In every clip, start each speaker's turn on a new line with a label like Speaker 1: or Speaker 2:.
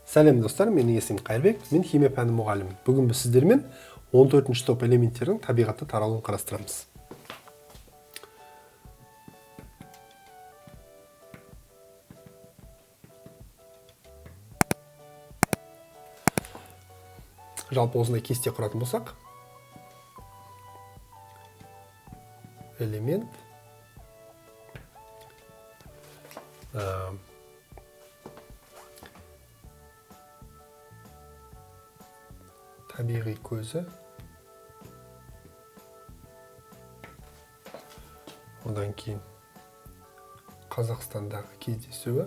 Speaker 1: Сәлем достар, менің есімім Қайырбек, мен химия пәні мұғалімімін. Бүгін біз сіздермен 14 топ элементтердің табиғатта таралуын қарастырамыз. Жалпы осындай кесте құратын болсақ, элемент табиғи көзі, одан кейін Қазақстандағы кездесуі,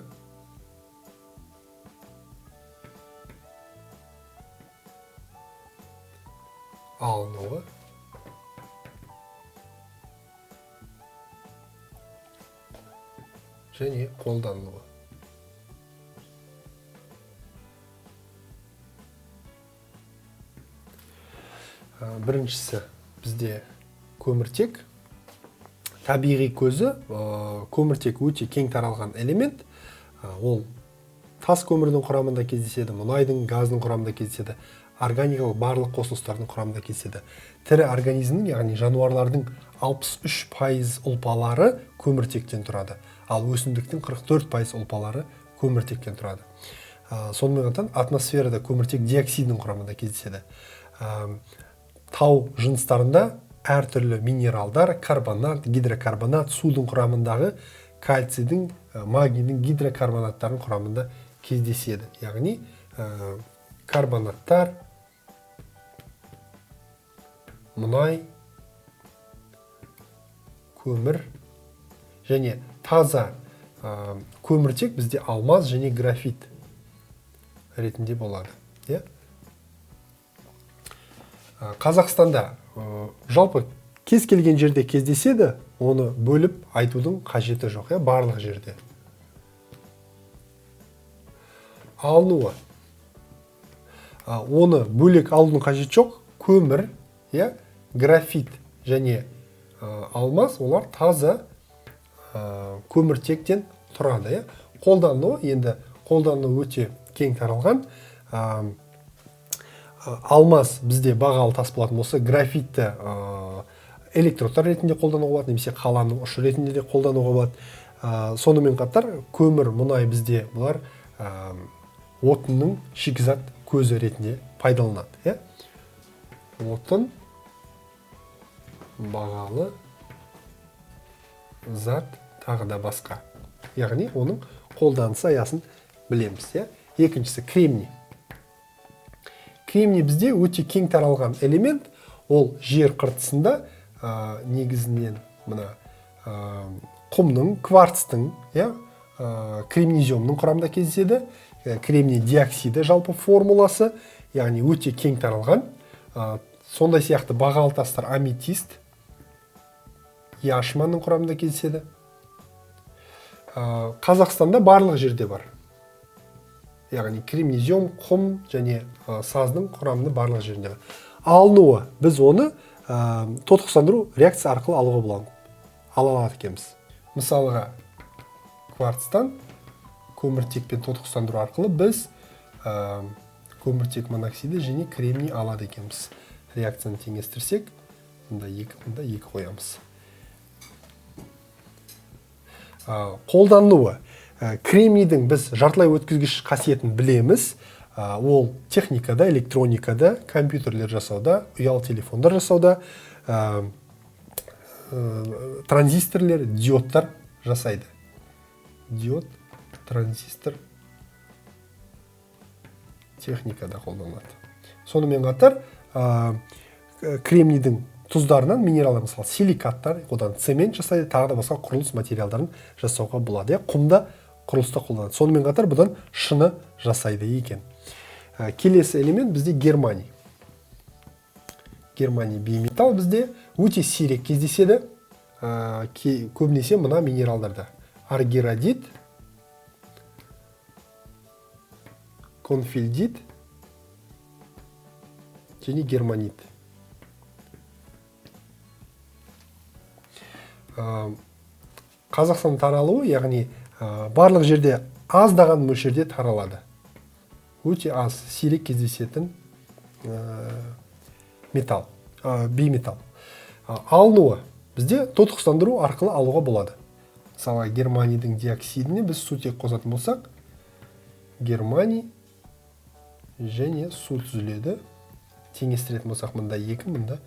Speaker 1: алынуы, және қолданылуы. Біріншісі бізде көміртек. Табиғи көзі, көміртек өте кең таралған элемент. Ол тас көмірдің құрамында кездеседі, мұнайдың, газдың құрамында кездеседі, органикалық барлық қосылыстардың құрамында кездеседі. Тірі организмнің, яғни жануарлардың 63% ұлпалары көміртектен тұрады, ал өсімдіктің 44% ұлпалары көміртектен тұрады. Сонымен қатар атмосферада көміртек диоксидінің құрамында кездеседі. Тау жыныстарында әртүрлі минералдар, карбонат, гидрокарбонат, судың құрамындағы кальцийдің, магнийдің гидрокарбонаттардың құрамында кездеседі. Яғни карбонаттар, мұнай, көмір және таза көміртек бізде алмаз және графит ретінде болады. Қазақстанда жалпы кез келген жерде кездеседі, оны бөліп айтудың қажеті жоқ, барлық жерде. Алынуы. Оны бөлек алудың қажеті жоқ. Көмір, графит және алмаз, олар таза көміртектен тұрады. Қолдануы, енді қолдану өте кең таралған. Алмаз бізде бағалы тас болатын болса, графитті электродтар ретінде қолдануға болады, немесе қаланың ұшы ретінде де қолдануға болады. Сонымен қатар көмір, мұнай бізде бұлар отынның шикізат көзі ретінде пайдаланады. Отын, бағалы зат, тағы да басқа. Яғни оның қолданысы аясын білеміз. Екіншісі кремний. Кремний бізде өте кең таралған элемент. Ол жер қыртысында негізінен мына құмның, кварцтың, кремнеземнің құрамында кездеседі. Кремний диоксиді жалпы формуласы, яғни өте кең таралған. Сондай сияқты бағалы тастар аметист, яшманың құрамында кездеседі. Қазақстанда барлық жерде бар. Яғни кремнезем, құм және саздың құрамында барлық жерінде бар. Алынуы, біз оны тотықсыздандыру реакция арқылы алуға болады. Ала алады екенбіз. Мысалға, кварцтан көміртекпен тотықсыздандыру арқылы біз көміртек моноксиді және кремний алады екенбіз. Реакцияны теңестірсек, мында екі, мында екі қоямыз. Қолданылуы. Кремнийдің біз жартылай өткізгіш қасиетін білеміз. Ол техникада, электроникада, компьютерлер жасауда, ұялы телефондар жасауда, транзисторлер, диодтар жасайды. Диод, транзистор техникада қолданылады. Сонымен қатар, кремнийдің тұздарынан минералдар, мысалы силикаттар, одан цемент жасайды, тағы да басқа құрылыс материалдарын жасауға болады. Құмда құрылыста қолданады. Сонымен қатар бұдан шыны жасайды екен. Келесі элемент бізде германий. Германий бейметалл бізде өте сирек кездеседі. Көбінесе мына минералдарда. Аргиродит, конфильдит және германит. Қазақстан таралуы, яғни барлық жерде аздаған мөлшерде таралады. Өте аз, сирек кездесетін металл, бейметалл. Алынуы бізде тотықсыздандыру арқылы алуға болады. Мысалы, германийдің диоксидіне біз сутек қосатын болсақ, германий және су түзіледі. Теңестіретін болсақ, мында 2, мында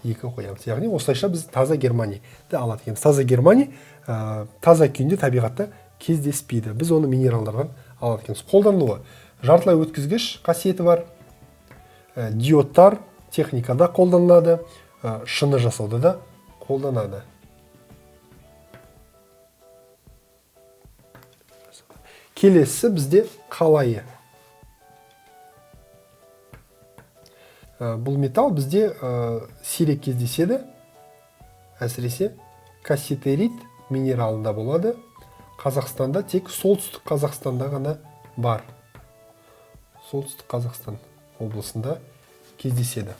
Speaker 1: 2 қоямыз. Яғни осылайша біз таза германийді алады екенбіз. Таза германий таза күйінде табиғатта кездеспейді. Біз оны минералдардан алады екенбіз. Қолданылуы жартылай өткізгіш қасиеті бар. Диодтар техникада қолданылады, шыны жасауда да қолданады. Келесі бізде қалайы. Бұл металл бізде сирек кездеседі. Әсіресе касситерит минералында болады. Қазақстанда тек солтүстік Қазақстанда ғана бар. Солтүстік Қазақстан облысында кездеседі.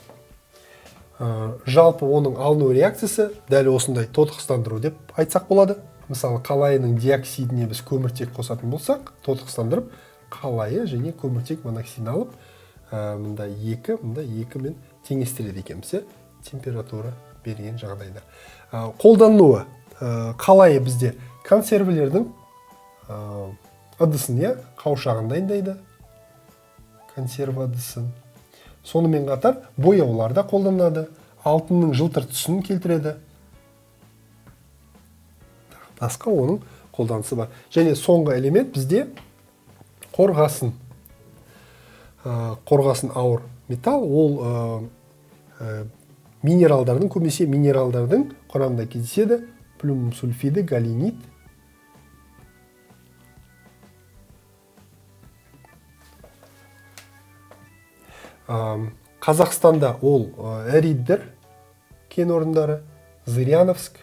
Speaker 1: Жалпы оның алыну реакциясы дәл осындай тотықсыздандыру деп айтсақ болады. Мысалы, қалайының диоксидіне біз көміртек қосатын болсақ, тотықсыздандырып қалайы және көміртек моноксидін алып, мында 2, мында 2 мен теңестіреді екенбіз, температура берген жағдайда. Қолданылуы, қалайы бізде консервілердің ыдысын, қаушағын дайындайды, консерва ыдысын. Сонымен қатар бояулар да қолданылады, алтынның жылтыр түсін келтіреді. Басқа оның қолданысы бар. Және соңғы элемент бізде қорғасын. Қорғасын ауыр металл, ол минералдардың, көбінесе минералдардың құрамында кездеседі. Плюм сульфиді, галенит. Қазақстанда ол Риддер кен орындары, Зыряновск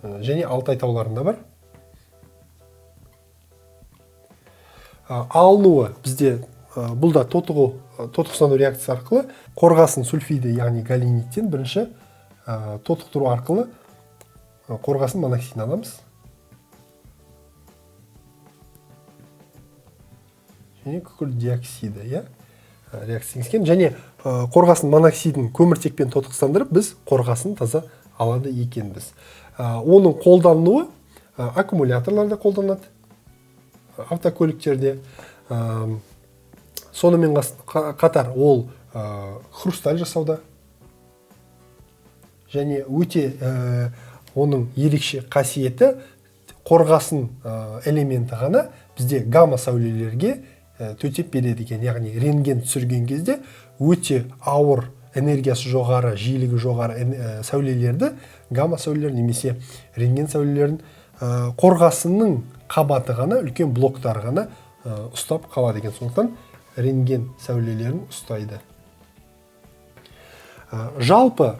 Speaker 1: және Алтай тауларында бар. Алынуы бізде бұл да тотықсыздандыру реакциясы арқылы қорғасын сульфиді, яғни галениттен бірінші тотықтыру арқылы қорғасын моноксидін аламыз. Және күкірт диоксиді, реакция енгізген. Және қорғасын моноксидін көміртекпен тотықсыздандырып, біз қорғасын таза алады екенбіз. Оның қолданылуы аккумуляторларда қолданады, автокөліктерде. Сонымен қатар ол хрусталь жасауда. Және өте оның ерекше қасиеті қорғасын элементі ғана бізде гамма сәулелерге төтеп береді екен. Яғни рентген түсірген кезде өте ауыр, энергиясы жоғары, жиілігі жоғары сәулелерді, гамма сәулелер немесе рентген сәулелерін қорғасынның қабаты ғана, үлкен блоктары ғана ұстап қалады екен. Сондықтан рентген сәулелерін ұстайды. Жалпы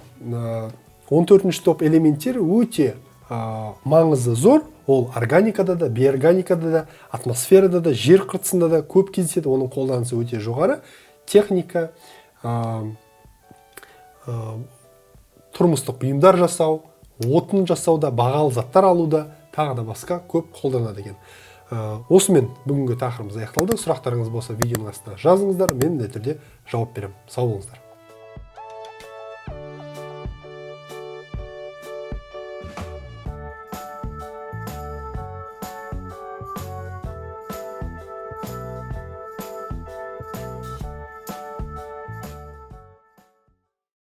Speaker 1: 14-ші топ элементтері өте маңызы зор. Ол органикада да, бейорганикада да, атмосферада да, жер қыртысында да көп кездеседі. Оның қолданысы өте жоғары. Техника, тұрмыстық бұйымдар жасау, отын жасауда, бағалы заттар алуда, тағы да басқа көп қолданады екен. Осымен бүгінгі тақырыбымыз аяқталды. Сұрақтарыңыз болса видеоның астына жазыңыздар, мен міндетті түрде жауап беремін. Сау болыңыздар.